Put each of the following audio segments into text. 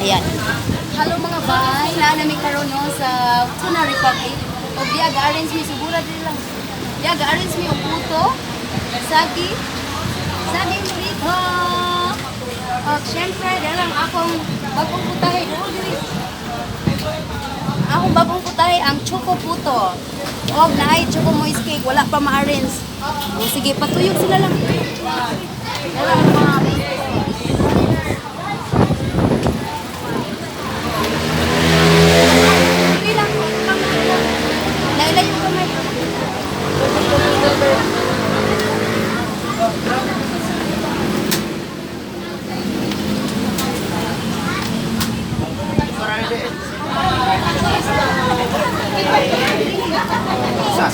Ayan. Hello, mga bay, naa nami karon, no, sa Tuna Republic. Og diya ga-arrange mi sugura diri lang. Diya ga-arrange mi og puto, sagi, saging rico. Og syempre, diya lang akong bagong putahe doon diri. Akong bagong putahe ang choco puto. Og naay choco moist cake, wala pa ma-arrange. O, sige, patuyog sila lang. Wala ang mga. Sige lang. Nailayo kamay.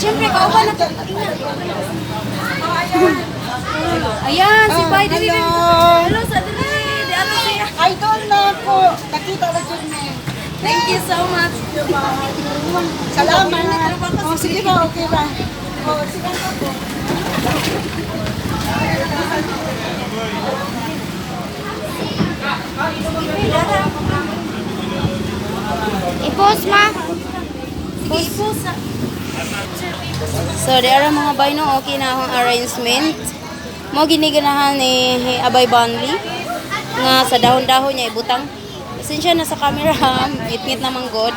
Siyempre, kauban na. Ayan, si Pai. Dili, dili. Hello. Hello, sa dili. Di ato siya. Idol na ako. Nakita na dyan eh. Thank you so much. Salamat. Oh, sige ba, okay ba? Oh, sige na po. I-post, ma. Sige, i-post. So, di ara, mga bay, no, okay na akong arrangement. Mo giniganahan ni Abay Banli nga sa dahon-dahon niya ibutang. Pasensya na sa camera, ngit-ngit naman god.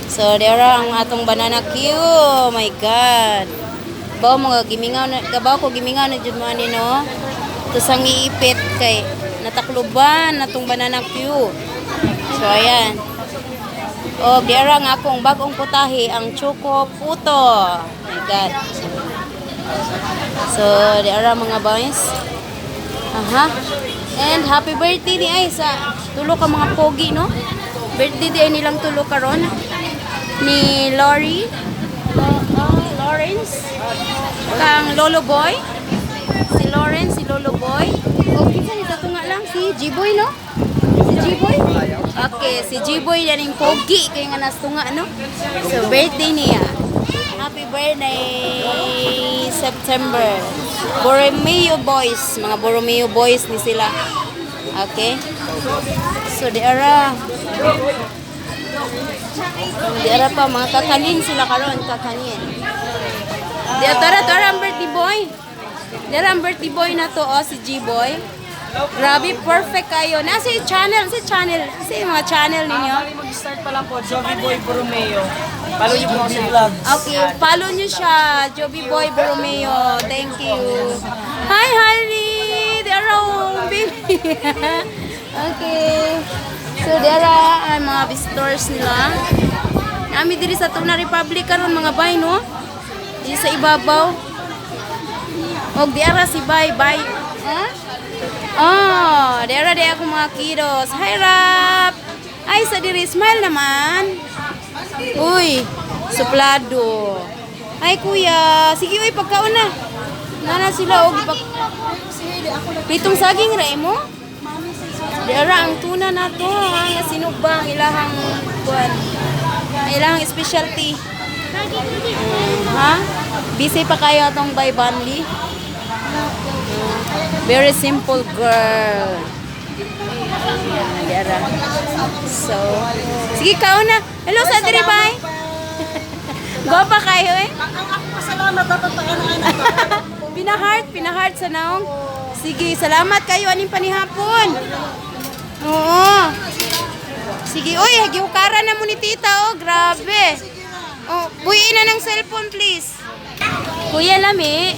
So, di ara ang atong banana cue. Oh my God. Baw mga gimingaw na, kabaw ko gimingaw na jud mo ani, no. Tapos ang iipit kay natakluban natong banana cue. So, ayan. O, di ara nga akong bagong putahe, ang choco puto. Oh my God. So, di ara, mga boys. Aha. And happy birthday ni ay sa tulo ka mga pogi, no? Birthday di ay nilang tulo karon ni Lori, oh, Lawrence, kang Lolo Boy. Si Lawrence, si Lolo Boy. O, kinsa ni sa tunga lang si G-Boy, no? Si G-Boy? Okay, si G-Boy yan yung pogi kay nga nastunga, no? So, birthday niya. Happy birthday, September. Borromeo Boys. Mga Borromeo Boys ni sila. Okay? So, di ara. Di ara pa, mga kakanin sila karon, kakanin. Di tara, tara ang birthday boy. Di ara ang birthday boy na to, oh, si G-Boy. Grabe, perfect kayo. Nasa yung channel, sa channel, sa yung mga channel ninyo. Bali, mag-start pa lang po, Jovi Boy Borromeo. Follow niyo po ako sa vlog. Okay, follow nyo siya, Joby Boy Borromeo. Thank you. Hi, Harley! There are baby. Okay. So, there are ang mga visitors nila. Nami diri sa Tuna Republic karon, mga bay, no? Di sa ibabaw. Og di ara si Bay Bay. Ha? Oh, di ara di ako mga kidos. Hi, Rap! Ay, sa diri, smile naman. Uy, suplado. Ay, kuya. Sige, uy, pagkaon na. Nana sila, og pag. Pitong saging ra mo? Di ara ang tuna na to, ha, nga sinugba ang ilahang kuan. Ang ilahang specialty. Ha? Busy pa kayo atong by Banli? Very simple girl. Ayan, di ara. So, sige, kaon na. Hello sa diri, bye. Gwapa kayo eh. Ang ako pasalamat dapat pa anak. Pina-heart, pina-heart sa naong. Sige, salamat kayo aning panihapon. Oo. Sige, uy, gihukara na mo ni tita, oh, grabe. Oh, buhiin na ng cellphone, please. Kuya Lami,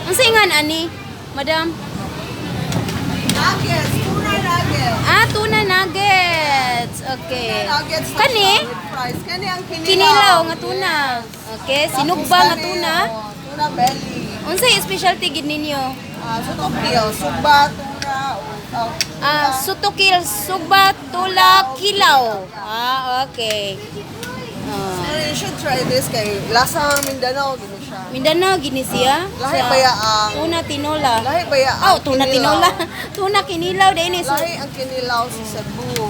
ang singan ani, madam? Nuggets, tuna nuggets. Ah, tuna nuggets. Okay. Nuggets na Kani? siya with fries. Kani ang kinilaw. Kinilaw nga tuna. Okay, sinugba nga Tapos kani, tuna. oh, tuna belly. Unsay specialty gid ninyo? Ah, sutokil, sugba, tuna, oh, Ah, sutokil, sugba, tula, kilaw. Ah, okay. Ah, Pero you should try this kay lasa Mindanao gini siya. Mindanao gini siya. Lahi Sa ba ya ang Tuna tinola. Lahi ba ya Oh, ang tuna kinilaw? tinola. Tuna kinilaw din eh. So, Lahi ang kinilaw sa Cebu.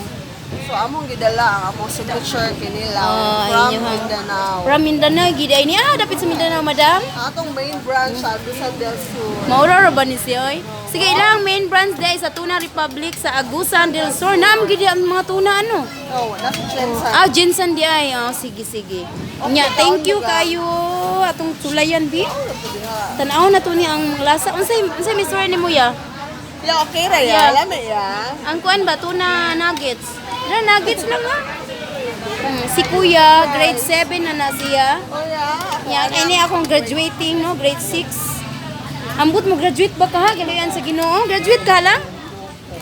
So among gidala ang among signature kinilaw Ah, from inyo, ha? Mindanao. From Mindanao gid ay ni. Ah, dapit sa Mindanao, madam. Ang atong main branch sa Agusan del Sur. Maura ra ba ni siya oy? Sige, ilang main branch dai sa Tuna Republic sa Agusan del Sur. Naam gid ang mga tuna ano. Oh, nasa GenSan. Ah, GenSan di ay. Oh, sige, sige. Nya, thank you kayo atong tulayan bi. Tan-aw na to ni ang lasa. Unsay miswar nimo ya? Ya, okay ra ya. Yeah. Lami ya. Ang kuan ba tuna nuggets? Na nuggets lang ha. Si Kuya, grade 7 na siya. Oh, yeah. Ako, Yan, anak. ini akong graduating, no? Grade 6. Ambot mo graduate ba ka ha? Galayan sa Ginoo. Graduate ka lang?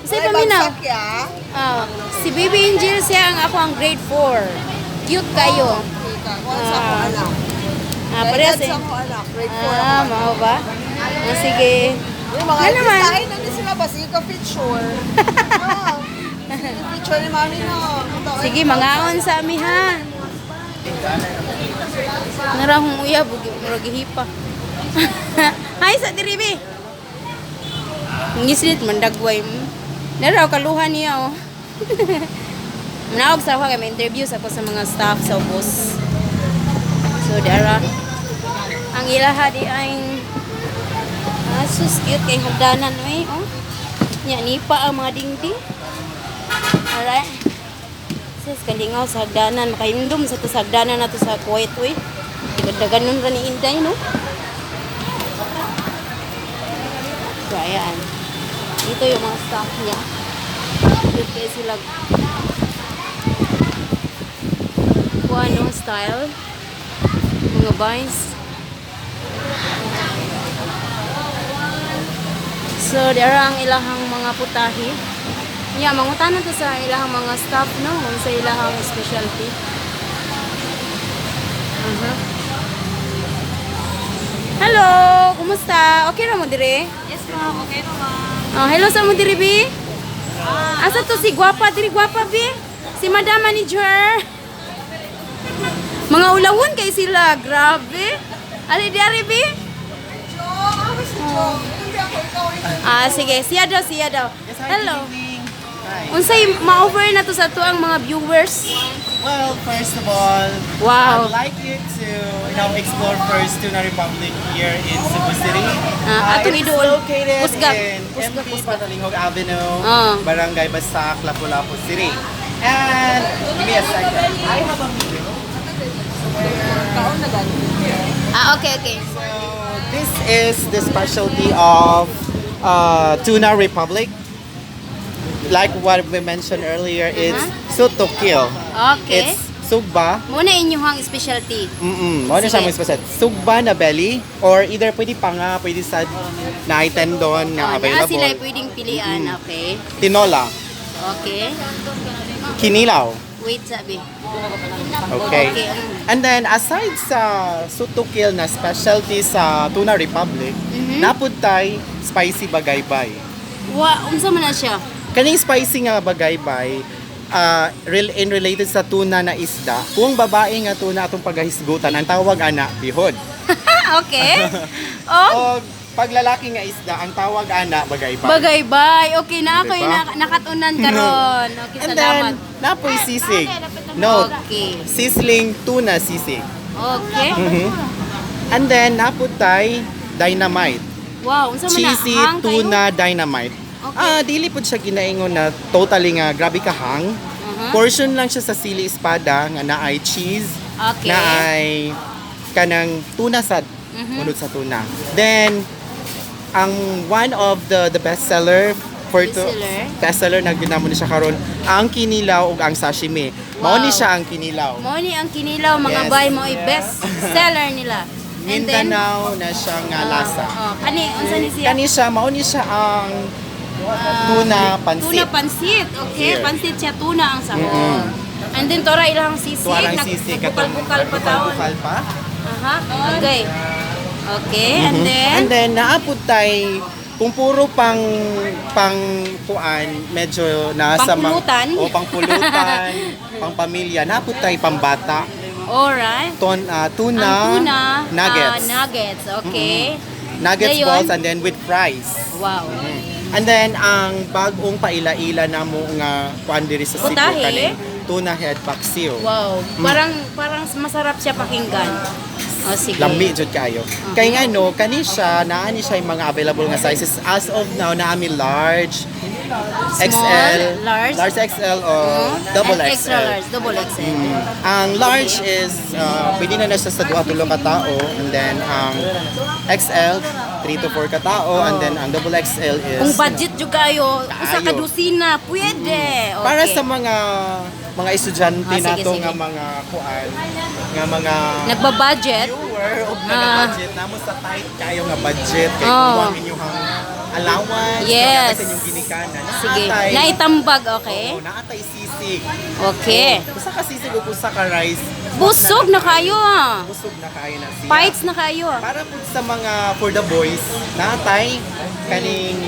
Sa Ay, paminaw. bagsak ya. Ah, si Baby Angel siya ang ako ang grade 4. Cute kayo. Okay ka. Kuha sa ako anak. Ah, parehas Edad eh. sa ako anak. Grade 4 Ah, ako. mao ba? Ah, sige. Yung mga Nga naman. artistahin na sila ba? Sige ka picture. Ah, sige picture ni mami no. Sige, mangaon sa ami ha. Narahong uyab, murag hipa. Hi sa diri bi. Ngislit mandagway mo. Naraw kaluha niya oh. Manaog sa ako kay may interview sa ako sa mga staff sa ubos. So dara ang ilaha di ay sus, cute kay hagdanan oy oh. Nya nipa ang mga dingding. Alright. Sis, kalingaw sa hagdanan. Makahindom sa to sa hagdanan na to sa Kuwait, uy. Dagdagan nun ra ni Inday, no? So, ayan. Dito yung mga staff niya. Cute kayo sila. Kuha, no, style. Mga vines. So, there ang ilahang mga putahe. Yeah, mangutana to sa ilahang mga staff, no? Kung sa ilahang specialty. Hello! Kumusta? Okay ra mo dire? Yes, ma'am. Okay na, ma'am. Oh, hello sa mo dire, bi? Asa to si Gwapa diri Gwapa bi? Si Madam Manager. Mga ulawon kay sila, grabe. Ali di bi? Jo, ah, si Jo. Hindi ako, ikaw, ikaw. Ah, sige, siya daw, siya daw. Yes, hi, Hello. good evening. Hi. Unsay ma-offer na to sa tuang mga viewers? Well, first of all, Wow. I'd like you to explore first Tuna Republic here in Cebu City. Ah, atong It is iduol. located Kusga. in Kusga, MP kusga. Patalingog Avenue, Ah. Barangay Basak, Lapu-Lapu City. And give me a second. I have a meal. Kaon na gani. Ah, okay. So this is the specialty of Tuna Republic. Like what we mentioned earlier, it's sutokil. Okay. It's sugba. Muna inyong specialty. Mo na siya Sige. mo special. Sugba na belly or either pwede panga, pwede sa na tendon Oh, na naa available. sila pwedeng pilian, okay. Tinola, Okay. kinilaw. Wait, sabi. Okay. Okay. And then aside sa sutukil na specialty sa Tuna Republic, napuntay spicy bagaybay. Wa, unsa man na siya? Kaning spicy nga bagaybay, in related sa tuna na isda, kung babae nga tuna atong pagahisgutan, ang tawag ana bihod. Okay. Oh, O pag lalaki nga isda, ang tawag ana bagaybay. bagay-bay. Okay na ako Diba? yung nakatunan karon. Okay, And salamat. then, napoy sisig. No, Okay. sizzling tuna sisig. Okay. And then, naputay dynamite. Wow, unsa man na? Cheesy Hang kayo? tuna dynamite. Okay. Ah, dili pud siya ginaingon na totally nga grabe ka hang. Portion lang siya sa sili espada nga naay cheese, naay kanang tuna sad, unod sa tuna. Then ang one of the best seller for to Bestseller? best seller na ginamo ni siya karon ang kinilaw ug ang sashimi. Mao ni siya ang kinilaw. Mao ni ang kinilaw mga Yes. bay mo best seller nila. And then Mindanao na siya nga lasa. Oh, kani unsa ni siya? Kani siya mao ni siya ang tuna pansit. Tuna pansit. Okay, Here. pansit siya tuna ang sahog. And then tora ilang sisig, Tuwarang sisig katong bukal pa taon. bukal pa. Aha. Okay. Okay, and then And then naapod tay kung puro pang pang kuan medyo nasa Pangpulutan. o pangpulutan, pangpamilya, naapod tay pambata, Alright. tuna, Ang tuna, nuggets. ah, nuggets, okay. Nuggets Dayon. balls and then with fries. Wow. And then ang bagong paila-ila namo nga kuan diri sa Cebu Putahe. kaning tuna head paksiw. Wow. Parang parang masarap siya pakinggan. Oh, sige. Lami jud kayo. Kay ngano, kani siya, naa ni siya yung mga available nga sizes. As of now, naa mi large, XL, large. Large XL o double And XL. extra large, double XL. Ang large is pwede na na siya sa duha tulo ka tao, and then ang XL 3 to 4 ka tao, and then ang double XL is Kung budget jud kayo, usa ka Kaayo. dosina, pwede. Okay. Para sa mga estudyante Ah, sige, nato sige. nga mga kuan nga mga nagbabudget, viewer og Ah. mga budget namo sa tight kayo nga budget kay Oh. kuwang inyong allowance, Yes. sa inyong ginikanan. Sige. Naatay- Naitambag, okay? Oo, naatay sisig. Okay. Usa ka sisig ug usa ka rice. Busog na kayo ah. Busog na kayo na siya. Fights na kayo ah. Para po sa mga for the boys, naatay kaning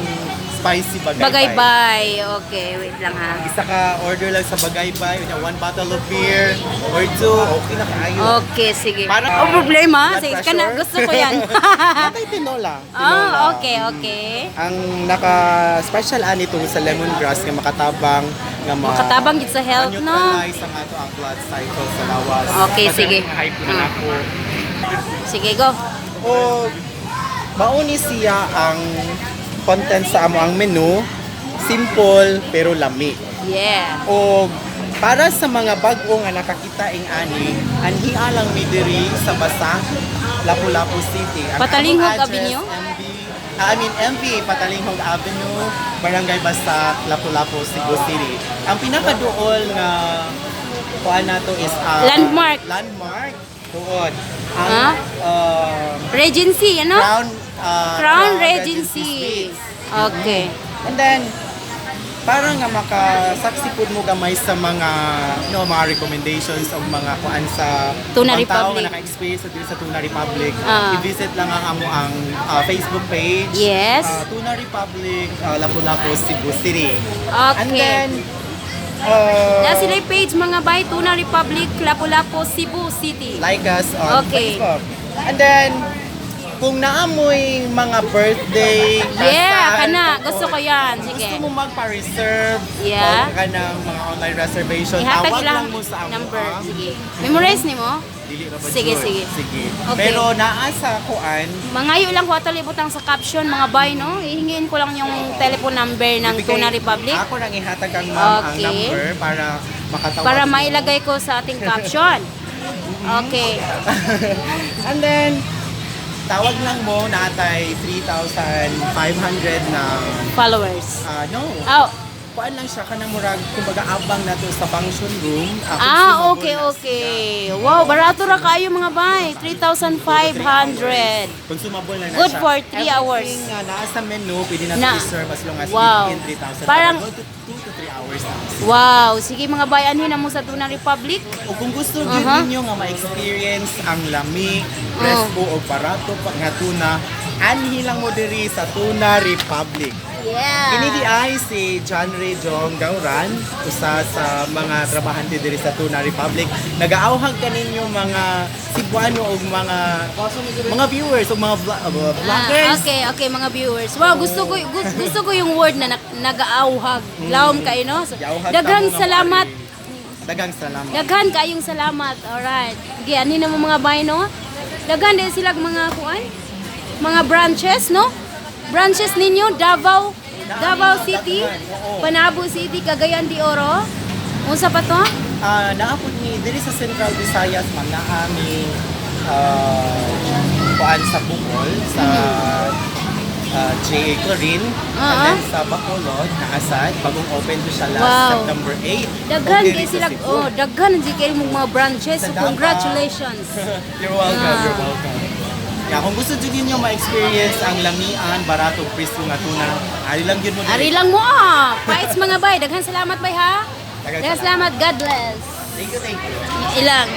spicy bagay. Bagay-bay. Okay, wait lang ha. Isa ka order lang sa Bagaybay, unya one bottle of beer or two, okay na kayo. Okay, sige. Para- Oh, problema. Blood Sige, kana, pressure. gusto ko yan. Natay tinola. Tinola. Ah, okay. Ang naka-special ani tungkol sa lemongrass nga makatabang nga ma Makatabang gid sa health, no? Ma-neutralize ang ato ang blood cycle sa lawas. Okay, Kasi sige. ang hype man ako. Sige, go. O mauni siya ang content sa amo ang menu, simple pero lami. Yeah. O para sa mga bag-o nga nakakita ing ani, anhia lang mi diri sa Basa, Lapu-Lapu City. Ang Patalinghog among address, Avenue? MB, I mean MV Patalinghog Avenue, Barangay Basa, Lapu-Lapu, Cebu City. Ang pinakaduol nga kuan nato is ang Landmark. Landmark tuod. Ang Ah? Regency, ano? Crown Crown Regency. Suites. Okay. And then, para nga makasaksi pud mo gamay sa mga no mga recommendations o mga kuan sa Tuna mga tao Republic. nga naka-experience sa diri sa Tuna Republic, i-visit lang ang amo ang Facebook page. Yes. Tuna Republic, Lapu-Lapu, Cebu City. Okay. And then Na sila yung page mga bay, Tuna Republic, Lapu-Lapu, Cebu City. Like us on Okay. Facebook. And then kung naamoy mga birthday, Yeah, kasal, kana. Gusto ko yan. kung Sige. gusto mo magpa-reserve Yeah. o ka ng mga online reservation, Ihatag tawag ilang lang mo sa amo. number. Ah. Sige. Memorize ni mo? Dili ra ba, Sige, Jud? sige. Sige. Okay. Pero naa sa kuan, Mangayo lang ko ato ibutang sa caption mga bay, no? Ihingin ko lang yung telephone number ng ibigay- Tuna Republic Ako nang ihatag kang ma'am ang number para makatawag para mo. mailagay ko sa ating caption. Okay. And then tawag lang mo natay 3,500 na Followers. No. Oh. Kuan lang siya kanang murag kumbaga abang nato sa function room. Ah, consumable okay, na okay. Wow, barato ra kayo mga bay. 3,500. Consumable na na Good siya. for 3 hours. Everything nga naa sa menu, pwede na Na. i-serve as long as Wow. within 3,000. Parang- Go to 2 to 3 hours na. Wow. Sige mga bay, anhin na mo sa Tuna Republic. O kung gusto gyud ninyo nga ma-experience ang lami, presko o barato pa nga tuna, anhi lang mo diri sa Tuna Republic. Yeah. Kini di ay si John Ray Jong Gauran, usa sa mga trabahante diri sa Tuna Republic. Nagaauhag kaninyo mga Cebuano o mga viewers o mga vloggers. Ah, okay, mga viewers. Wow, gusto ko yung word na nagaauhag. Lawom kayo, no? So, Giauhag daghang ta mo nga salamat. pare. Daghang salamat. Daghan kayong salamat. Alright. Sige, ani na mo mga bay, no? Daghan din sila mga kuan? Mga branches, no? Branches ninyo, Davao, Davao City, Panabo City, Cagayan de Oro. Unsa pa to? Naa pud ni diri sa Central Visayas, ma'am, naa mi kuan sa Bohol sa JA Clarin, and then sa Bacolod naasad bagong open to siya last September 8. Daghan Ug diri kay sa sila, Cebu. oh, daghan jud kayo mong mga branches. Sa So, Davao. congratulations. You're welcome, you're welcome. Yeah, kung gusto jud ninyo ma-experience ang lamian, barato, presko nga tuna, ari lang gyud mo diri. Ari lang mo ah. Paits mga bay. Daghan salamat bay ha. Daghan Daghan salamat. God bless. Thank you, thank you. Ilang.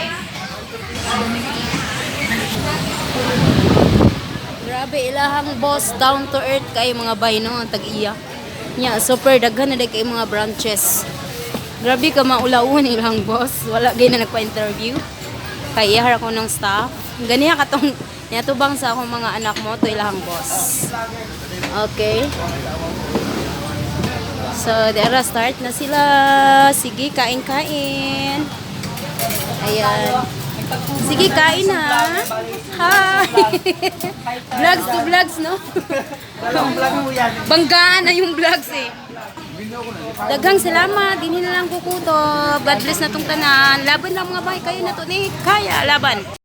Grabe ilahang boss, down to earth kay mga bay no, ang tag-iya. Nya super daghan na kay mga branches. Grabe ka maulaon ilang boss. Wala gay na nagpa-interview. Kay iyahar ako ng staff. Ganiha katong niatubang sa akong mga anak mo to ilahang boss. Okay. So, dera start na sila. Sige, kain-kain. Ayan. Sige, kain na. Hi! Vlogs to vlogs, no? Banggaan na yung vlogs eh. Daghang salamat. Dinhi na lang kukutob. God bless na tong tanan. Laban lang, mga bay. Kayo na to ni. Kaya, laban.